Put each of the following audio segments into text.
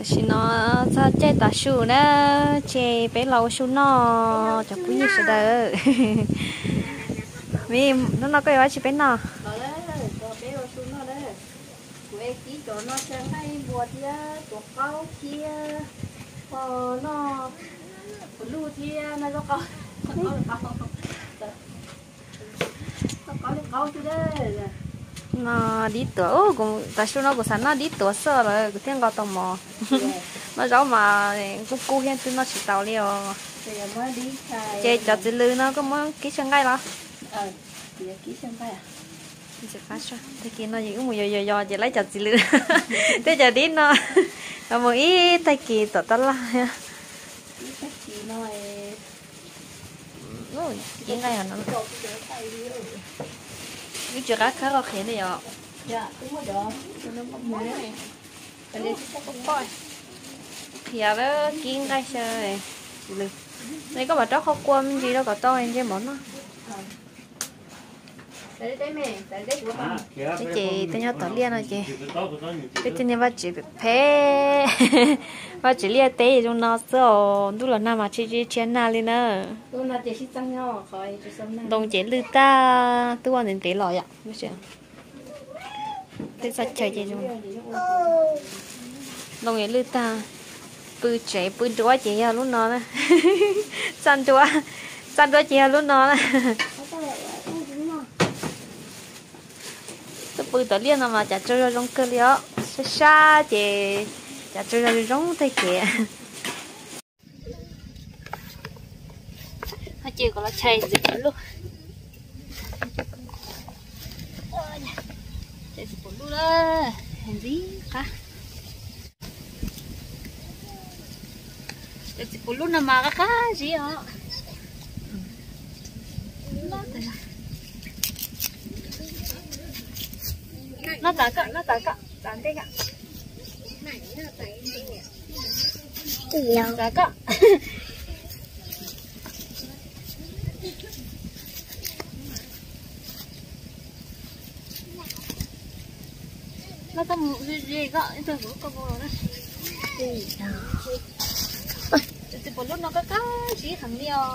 Tam sim no txog caij tav su na, ces peb los ua su noj cov phooj ywg sawv daws. Hnub no koj yuav ua dab tsi peb noj? Kuv es kib cov no xyaw nqaij npua thiab tuav qaub thiab, o, noj, kuv luj thiab noj zaub qaub, noj qaub li qaub xwb. No dib tuav, tav su no kuv xav noj dib tuav xwb lawm kuv thiaj nqa tau mov. Noj zaub mas kub kub thiab twb noj tsis tau li os. Ces cov txiv lws no koj muab kib xyaw nqaij los? Tag kis no wb mus yos yos yos ces laib cov txiv lws thiab cov dib no, mus ib tag kis tom tab laj. Kib nqaij no, wb tsis qab khawb qhov qhiav ne yom. Qhiav kib nqaij xyaw. Nej koj mam rau qhov kua me ntsis rau kom tau ntsej mov noj. Peb ces tej nyob tom liaj no ces peb tej niag vaj tsev phem phem, vaj tsev liaj teb zoo no xwb os, ntuj los nag mas tsis tshia nag li na. Ntoo ces lwj tag, twb ua ntev ntev los yom. Tej txoj chaw ces zoo, ntoo ces lwj tag. Pw tsev pw nruab ces yog lub no na. Txaj nruab, txaj nruab ces yog lub no na. Tuaj pw tom liaj no mas cas tsaug zog zoo kawg li os, sab sab ces cas tsaug zog zoo tag kev. Ces kom los tshais ntxiv pum luj, ntxiv qab. Cov txiv pum luj no mas qab qab zib os. Noj tas koj, noj tas koj, tas ntej koj. Noj tas koj. Noj tau mus ze ze koj ib tug kuv koj mus na. Cov txiv pum luj no qab qab zib heev li os.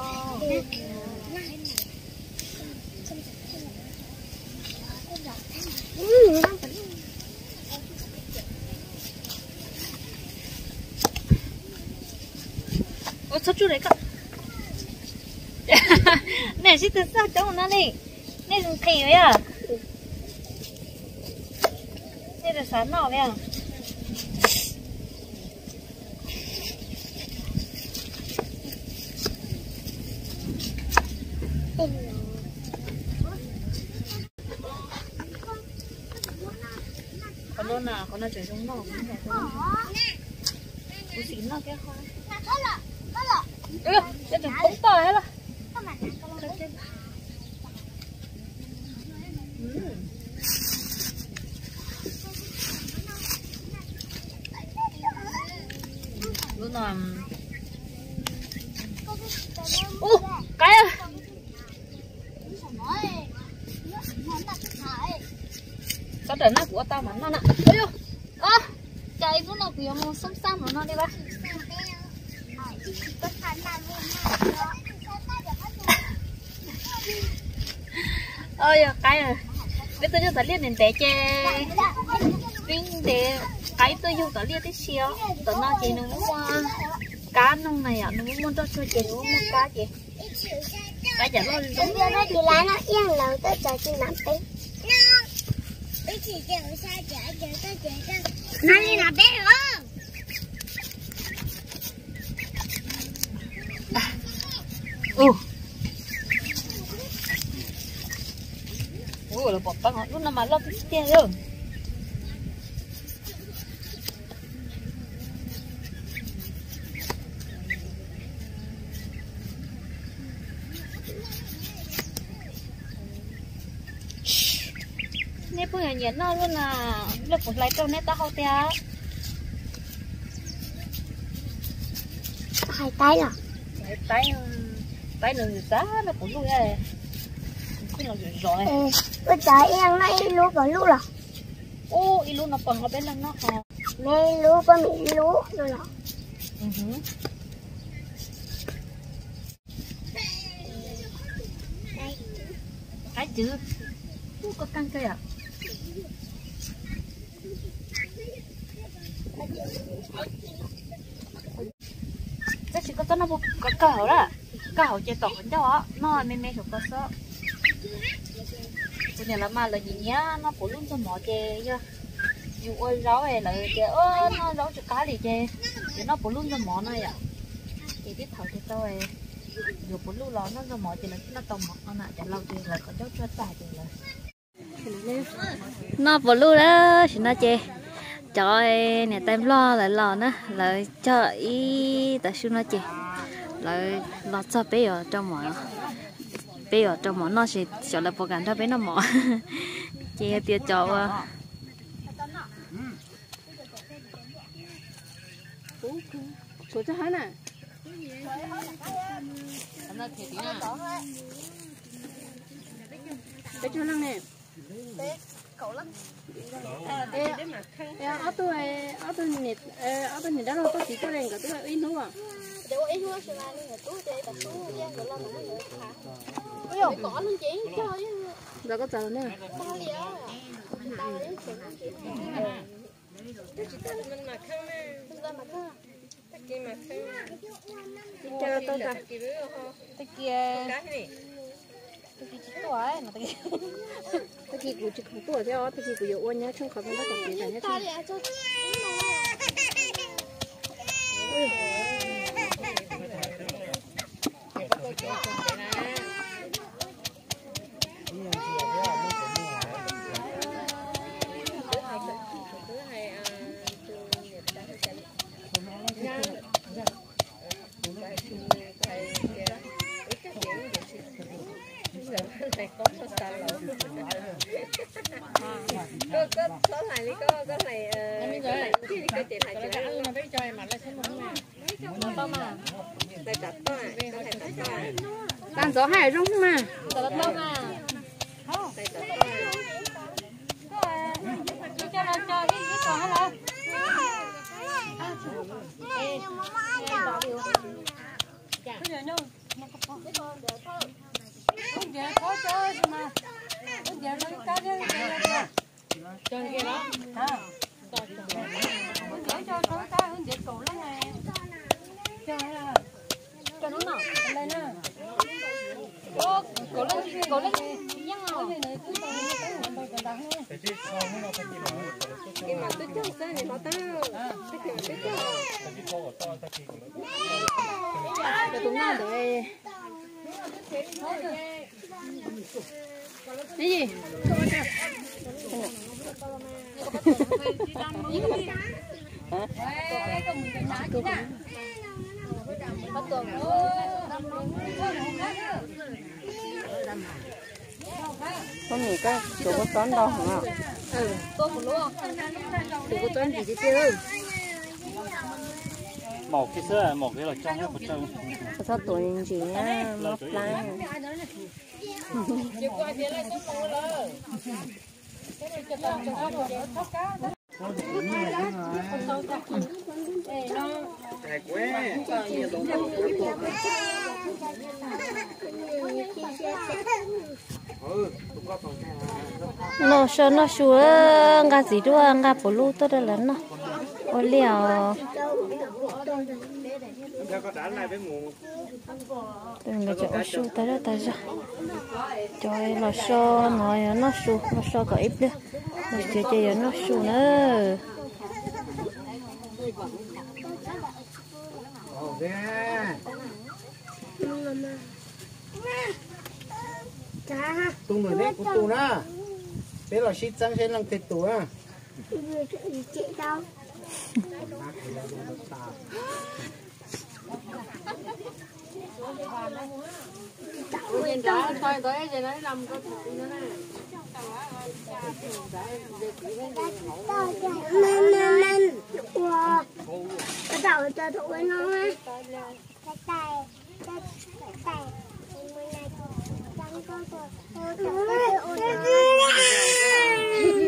Ua txhob tsuj li koj. Nej sib tw xaj coob no li. Nej zoo nqhis li os. Nej xav noj li os. Qhov no na, qhov no tseem zoo noj, kuv xav noj thiab qhov. Ua, tseem poob toj thiab los. Lub no, ub, qaib. Txhob rawm na, kuv ua tau mas noj na. Cas ib lub no kuv yuav mus xoob xab mus no li va. Yog qaib, peb tuaj yug tom liaj ntev ntev ces peb ntev, qaib tuaj yug tom liaj tib si os. Tom no ces nws muaj kab noog na yom, nws muaj nroj tsuag ces nws muaj kab ces qaib cas loj zoo. Ua, los pom qeeb os, lub no mas loj tiag tiag li. Nej phooj ywg nyiam noj lub no, lub kuv hlais rau nej taub hau tiag. Hais taib los? Hais taib, taib nws txav no kuv luj, kuv los zom zom. Ua cas ib leeg noj ib lub pom luj los? Ub, ib lub no pom nqa peb leeg noj ho. Mej lub poj mej lub no los. Qaib twv, koj kaaj kawg yom. Tab sis koj txhob noj koj hauv lawm, koj hauv ces tom qhov ncauj os, noj me me saum ko xwb. Kuv niam lawv mas lawv nyiam nyiam noj puv luj ntxuag mov ces yog yus ua zaub lawv tias noj zaub tsis qab li ces yuav noj puv luj ntxuag mov no yom. Ces tib thaum ces tau yuav puv luj los noj ntxuag mov ces lawv thiaj noj tau mov no na. Cov laus ces lawv qhov ncauj tsuag tag ces lawv noj puv luj lawm. Tam sim no ces cov niam tais nplog lawv los na, lawv cog ib tawm su no ces lawv los txog peb yuav rau mov, peb yuav rau mov noj ces xyov lawv puas kam nrog peb noj mov. Ces yog tias cov ua Tshuav txog hab na. Peb tsawg leej ne? Ob tug, ob tug niam dab laug txoj kev tuaj li nkawd twb ua ib hnub. Ntawd koj txav ne. Tag kis mas tau tas. Tag kis, tag kis tsis tuaj, tag kis kuv tsis khoom tuaj thiab os, tag kis kuv yuav ua nyab tsheej qhov tau ntab kom kev tas nyob tsheej. Koj txhob hlais li, koj, koj hlais, koj hlais kiag li koj ces hlais tsis tau. Tag ntxov haj zoo mas. Tus noj ntawd. Koj nim koj tsuav kua txob ntau heev. Tsuav kua txob ntsis tiag tiag. Kua txob tuav ntsis na, mob plab. Los so noj su, nqa txiv duaj nqa puv luj tuaj rau lawv noj. Ua liaj os. Tus nkawd cov ua su tas zaj tas zog. Cov los so no yog noj su, los so kom ib pliag, los tsev ces yog noj su na. Tus nws neb kuv tus na, peb los sib txeeb seb leej twg tus na.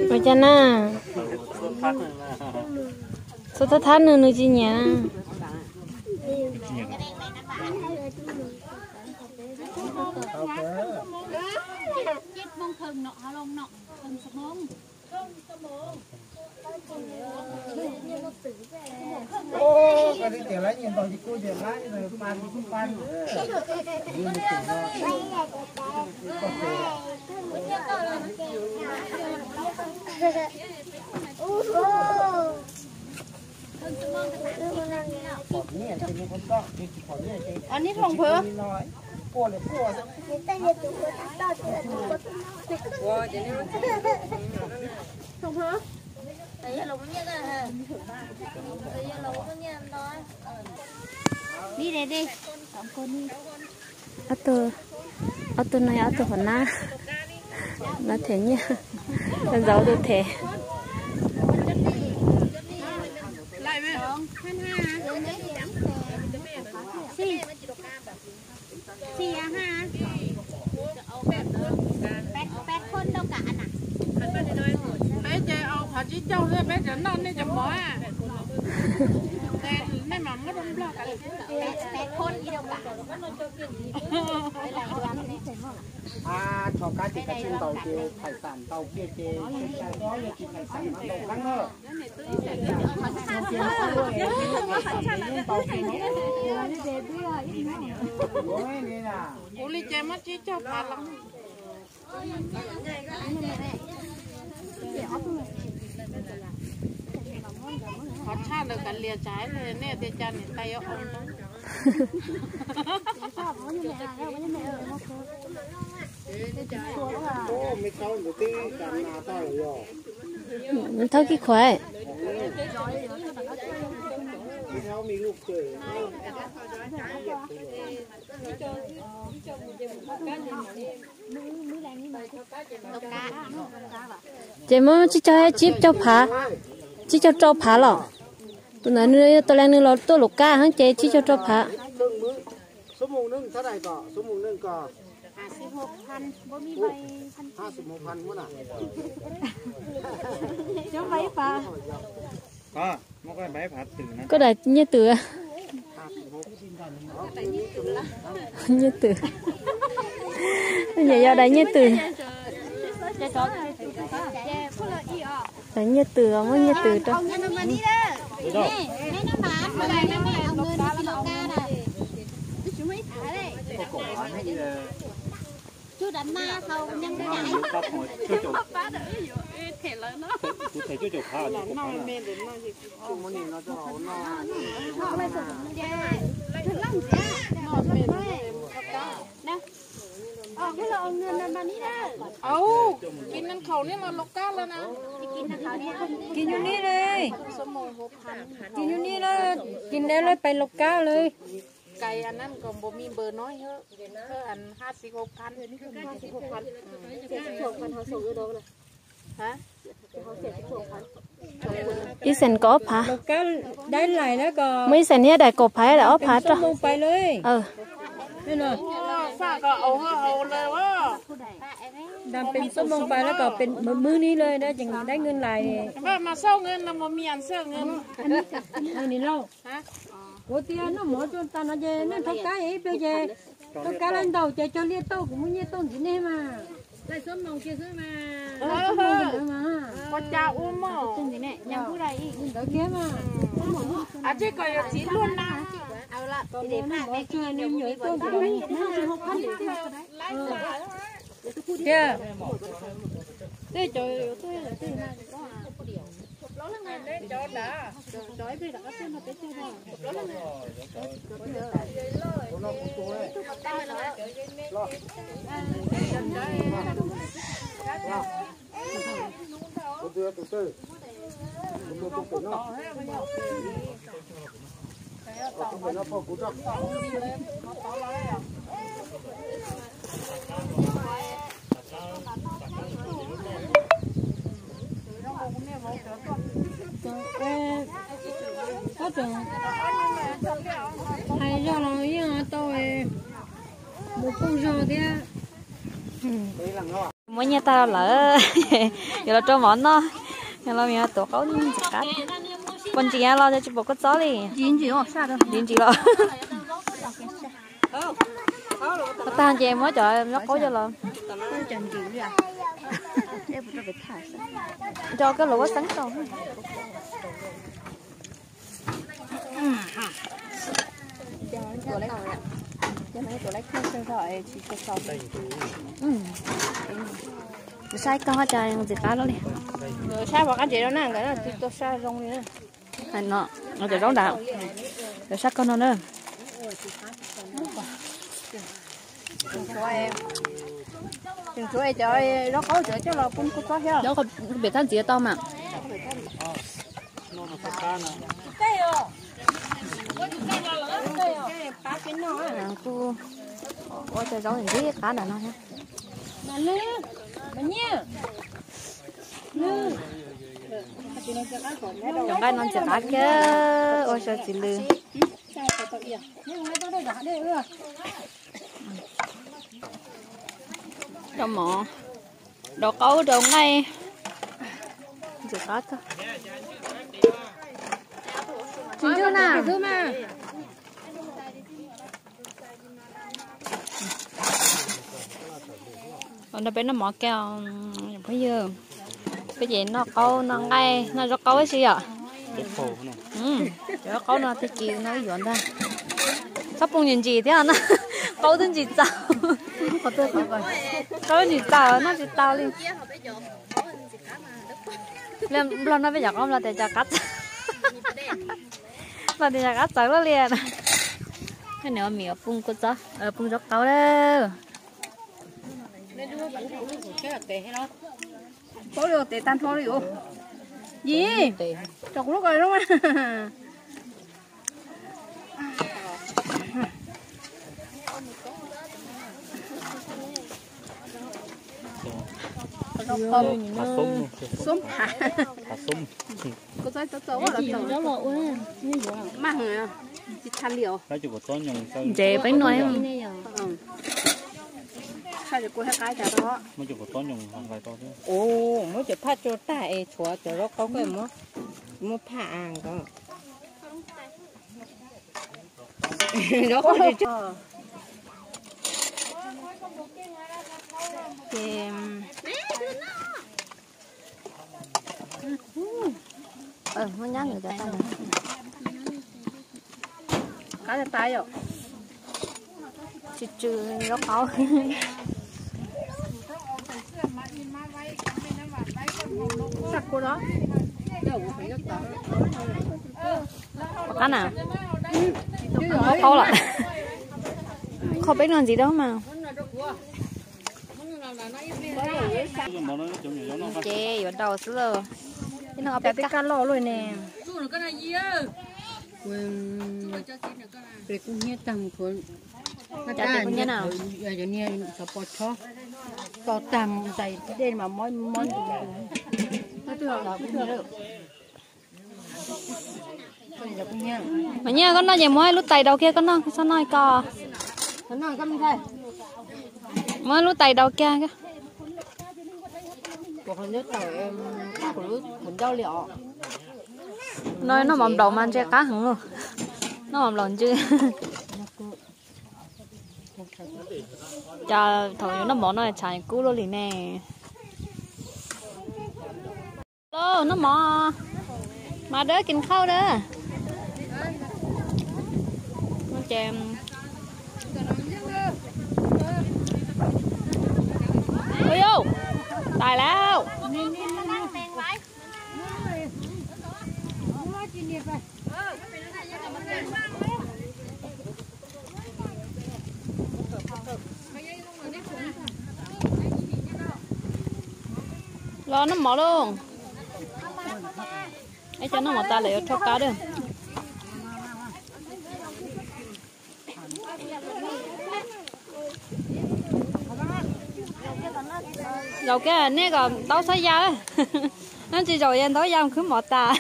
Ua cas na? Txhob thab thab nws, nws tsis nyiam. Ob tug no yog ob tug hauv nab, no them nyiaj, ntxauv tus them. Peb ces qhov tsib caug xwb, peb tseem noj nej cov mov, nej mam muab rau Nplog. Txhob kab ces kav tsij ntaus ces thais xam ntau kiag ces tsis thais xam ntau kab na. Ua li ces muab tsib caug phav los. Qhov tshaj ntawd kav liam tsam nej tias cas niam tais yuav ua ntau. Thauj kib khuav. Ces muab tsib caug, tsib caug phav, tsib caug rau phav los. Tus ntawd nws tau le nws los tuaj lus kab heev ces tsib caug rau phav. Koj daim nyiaj twm. Nyiaj twm. Nyiaj twm. Nyem yog daim nyiaj twm. Daim nyiaj twm, muab nyiaj twm rau. Au, kis nees khaum nej los laus kab lawm na. Kis nyuj nib ne. Kis nyuj nib na, kis nees lawv pais laus kab lawm. Cài anh ăn còn bộ mi bờ nói hớ. Hớ anh hai mươi hộp khăn. Hả? Ib xees kaum ob phav. Muaj ib xees thiab, daim kaum phav, daim ob phav rau. Ua, xa kom au hơ hau lawm. Dam pem xab moos pais lawm kom pem mawv mwb ni lawm, da ces dai ngwj lais. Mas xauj ngwj no mas mi an xauj ngwj. Ni lauj. Kuv tias noj mov tsuag tas no ces nej thauj kab ib pliag ces thauj kab lawm ntaus ces cog liaj tauj kuv muaj nyiaj tauj ntxiv nej mas. Ua cas ua mog. Ntawd kiag mas. Ab, tsis kom yuav txiv luaj na. Kom mus noj mov tsuag ni yuav tauj ntxiv. Tiag. Tej cov, tej cov. Hais zog los yeej tau mus poob zog thiab. Muab nyiaj tag lawm, yuav los rau mov noj, yog los tuav qaub ntxiv qab. Ua ntsis los tsis pom kua txob li. Ntsis ntsis los. Tag ces muab cov zaub qaub coj los. Nco koj los ua xeeb tau. Saib koj cas ntxim qab lawm li. Saib pom qab ntsev no na, nkawd tsis tau sab zoo li na. No, cov zaub nrad, cov sab koj no na. Tseem tshuav cov zaub qaub cov coj los pub kua txob thiab. Zaub pem thaj ntxiv tau mas. Kuj ua cov zaub ntxim qab ntawm no thiab. Cov nqaij no ntxim qab kiag, ua sawv txim lws. Cov mov, daus qaub daus nqaij, ntxim qab kawg. Tsis ntswj na. Los nrog peb noj mov kiag phooj ywg. Peb ces noj qaub noj nqaij noj zaub qaub ib si yom. Cov zaub qaub no tag kis no wb yuav ntag. Txhob poob ntsis ntsis thiab na, qaub twb ntsis txaus. Qaub ntsis txaus noj tsis tau li. Nplog no peb cov qaub nplog tias cov qab txawv. Nplog tias cov qab txawv luaj li. Nws ua mis ua poob kua txob, poob zaub qaub lawm. Paub li tes tag nrho li os. Yim, tso kuv lub ko zoo. Xoob, kua txob txawv txawv los txawv. Maj heev, tsis tshaj li os. Ntsev peb nua. Muab cov phaj tso tag es tshuav cov zaub qaub koj muab, muab phaj a nkawd. Zaub qaub ces muab nyab nkawd cov tas. Qab tas tas yom. Tsis tsw zaub qaub. Qab na, qaub lawm. Qhov peb no ntxiv dab mas. Ces yuav daus xwb lauj. Ib no peb kaj loj luaj ne. Peb kuj hnyiab tag, cov niag xov pos chob to tag mus ntais dej mas mob mob. Mas nyiaj koj noj ces muab lub tais daus kiag koj noj, txhob noj ko. Muab lub tais daus kiag. No noj mov nplaum mas ntshe qab heev. Noj mov nplaum ntsw. Cas thaum yuav noj mov no tshav kub luaj li ne. Los noj mov, mas dawb kis khauj dawb. Ua yau, tais lauj. Los noj mov lauj. Es cov noj mov tas lawm yuav rho qab dawb. Zaum kiag nej kom ntaub txhob ya. Noj tsis zaum ya ntaub ya khwb mov tas.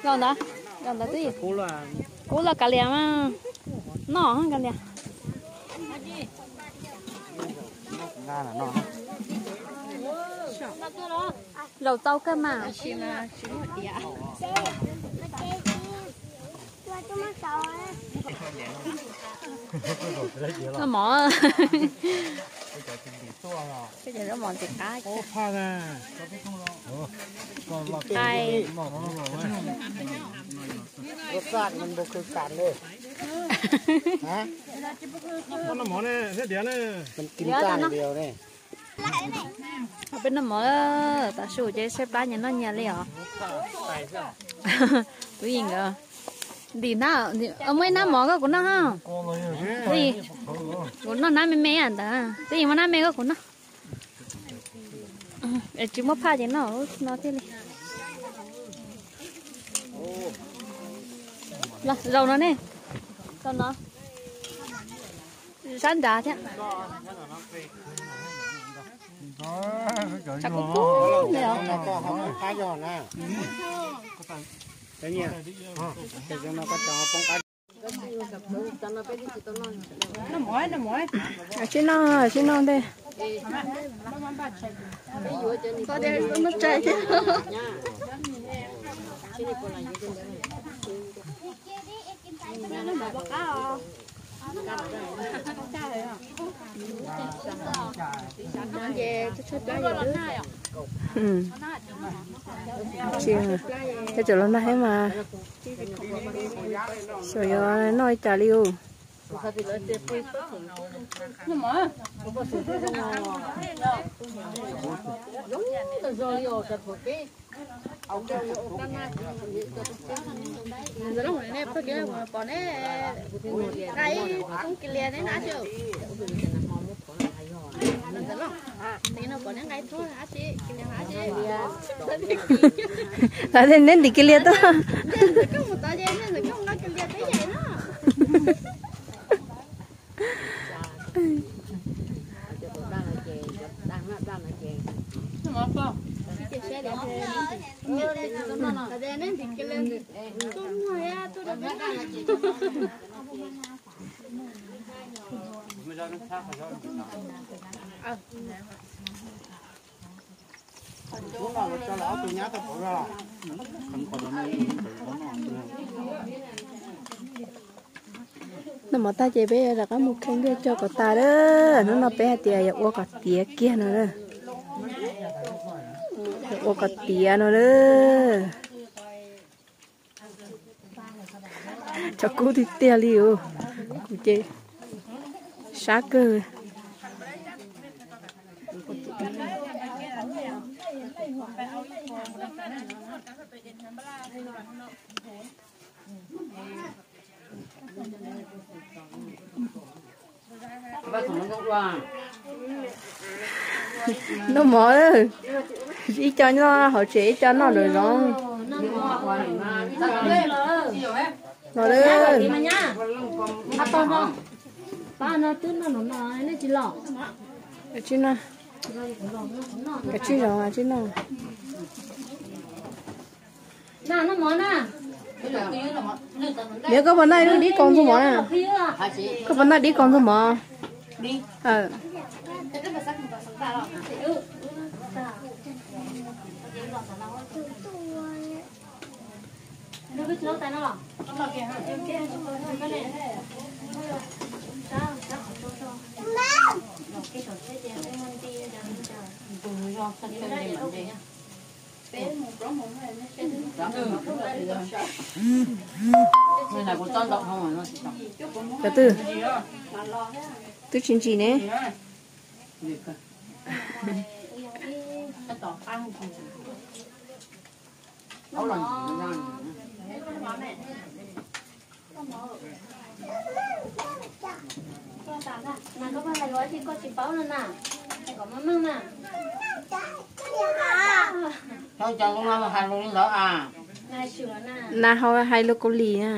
Zaum ntawd, zaum ntawd twb kub los kav liam mas. Noj kav liam. Zaum tau kawg mas. Noj mov. Noj mov ntxim qab. Qaib. Rasa man npau khwv kas ne. Noj mov ne, thiab diav ne. Peb noj mov, tav su ces saib plab nyias noj nyias li os. Tub Yim nkawd ntim hnab, muaj ib hnab mov koj kuv noj ha. Kuv noj hnab me me ntawd, Tub Yim muaj hnab me koj kuv noj. Tsis muaj phaj ces noj no thiaj li. Zaum no ne, zaum no, sab nrad thiab. Tshav kub kub li os. Sib noj, sib noj ntej. Tsis, cov los nag heev mas, xyov yuav noj li cas li os. Lam tias neb ntim kiag lias tuaj. Noj mov tag ces peb yuav rov qab mus kheej ntiag cog kom tas lawm. Hnub no peb hais tias yuav ua kom tiav kiag no lawm. Yuav ua kom tiav no lawm. Tshav kub tiag tiag li os. Kuv ces sab kawg. Noj mov, ib co noj hauv tsev ib co noj lawm zoov. Los lawm. Kav tsij noj, kav tsij noj, kav tsij noj. Niam, koj puas noj dib kaus ntxuag mov na? Koj puas noj dib kaus ntxuag mov? Cov twg? Twb tsis ntsim ne. Nas hau hais lus Kaus Lim na.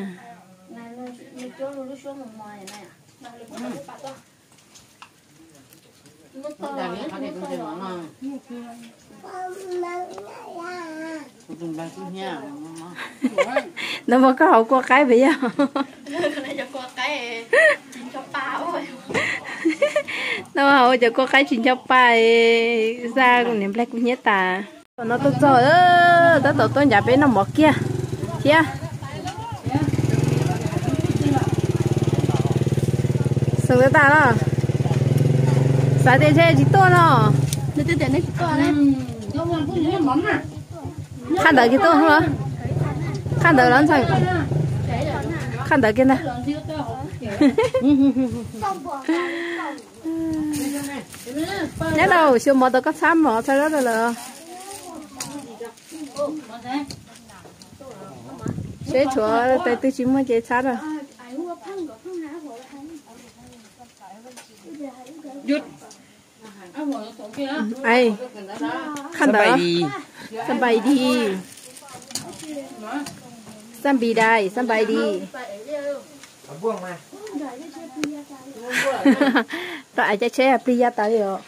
Nag hmo koj haus kua qaib puas yog? Nag hmo haus cov kua qaib tsis ncho pa, xa niam nplaig kub hnyiab tas. No tuaj txog, tab tom tuaj ncav peb noj mov kiag thiab. Xeem tag tag no, xav tias ntshe tsis tuaj no. Qhaj ntawd kiag tuaj, qhaj ntawd los ntxhee, qhaj ntawd kiag ntag. Nyob rau xyuas mov tau koj txhab mov txhab zaub rau lawm. Seb tshuav tais twg tsis muaj ces txhab rau. Qhaj ntawd, xab npais di, xab npais dais, xab npais di. Tau ais caij tsheb plig ya tas li os.